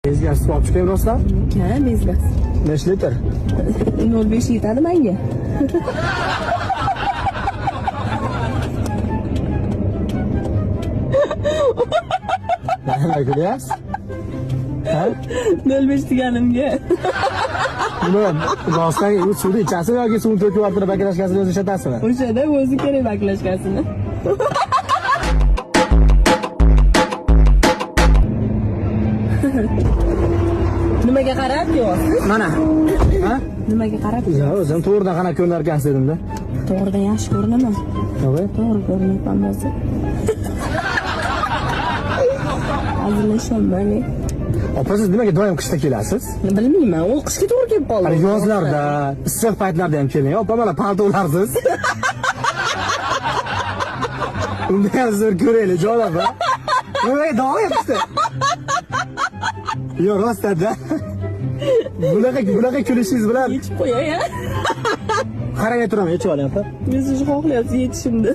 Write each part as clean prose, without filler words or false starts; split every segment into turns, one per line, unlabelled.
Bez gaz suv olib chiqaymi rostdan?
Ha, bez gaz.
5 litr.
0,5 yetadi menga.
Nima kulyapsiz? Ha?
0,5 deganimga.
Buni rostdan u suvni ichasizmi yoki suvni to'kib yuborib turib baklashkasini o'zi ishlatasizmi?
O'shada o'zi kerak baklashkasini. Nimaga qarab deyapsiz?
Mana. Ha?
Nimaga qarab?
Yo'q, o'zim to'g'ridan qanaqa ko'rinar ekansiz dedimda.
To'g'ridan yaxshi ko'rinaman.
Yo'q.
To'g'ri ko'rinyapman o'zi. Hazillashyapman.
Opa, siz nimaga doim qishda kelasiz?
Bilmayman, u qishga to'g'ri kelib qoldi.
Hali yozlarda, issiq paytlarda ham keling. Opa, mana paltolarsiz. Unda ham sizni bir ko'raylik, jon opa. Nimaga doim qishda? Yo'q, rostdan-da. Bunaqa kulishingiz bilan
Yechib qo'yay, ha?
qarang turaman, yechib oling opa.
Men sizni xohlayapsiz yechishimni.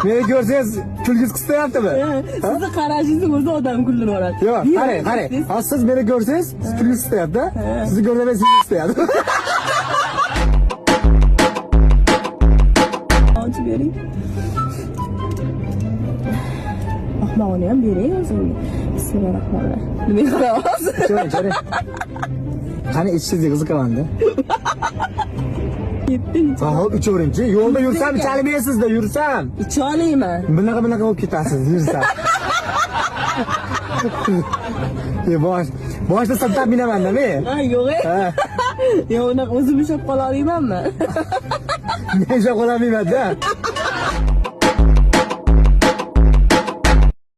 Meni ko'rsangiz kulgingiz qistayaptimi?
Sizni qarashingizni o'zi odam kuldirib yuboradi.
Yo'q, qarang, qarang. Hozir siz meni ko'rsangiz, siz kulgingiz qistayapti. Sizni ko'rsam men sizni qistayapti.
Ochib bering. Ahmog'ini ham bering o'zimga. Bismillahirrohmanirrohim. Nimaga qarayapsiz?
Ichaver, ichaver. Qani ichishingizga qiziqaman-da.
Yetti.
Ha, hop, ichaveringchi. Yo'lda yursam chalmaysiz-da, yursam.
Icha olmayman.
Bunaqa bunaqa bo'lib ketasiz, yursam. E, boshda siltab minaman-da men.
Ha, yo'q.
Ha.
Yo'q, unaqa o'zim ushlab qola olmaymanmi?
Men ushlab qololmayman-da.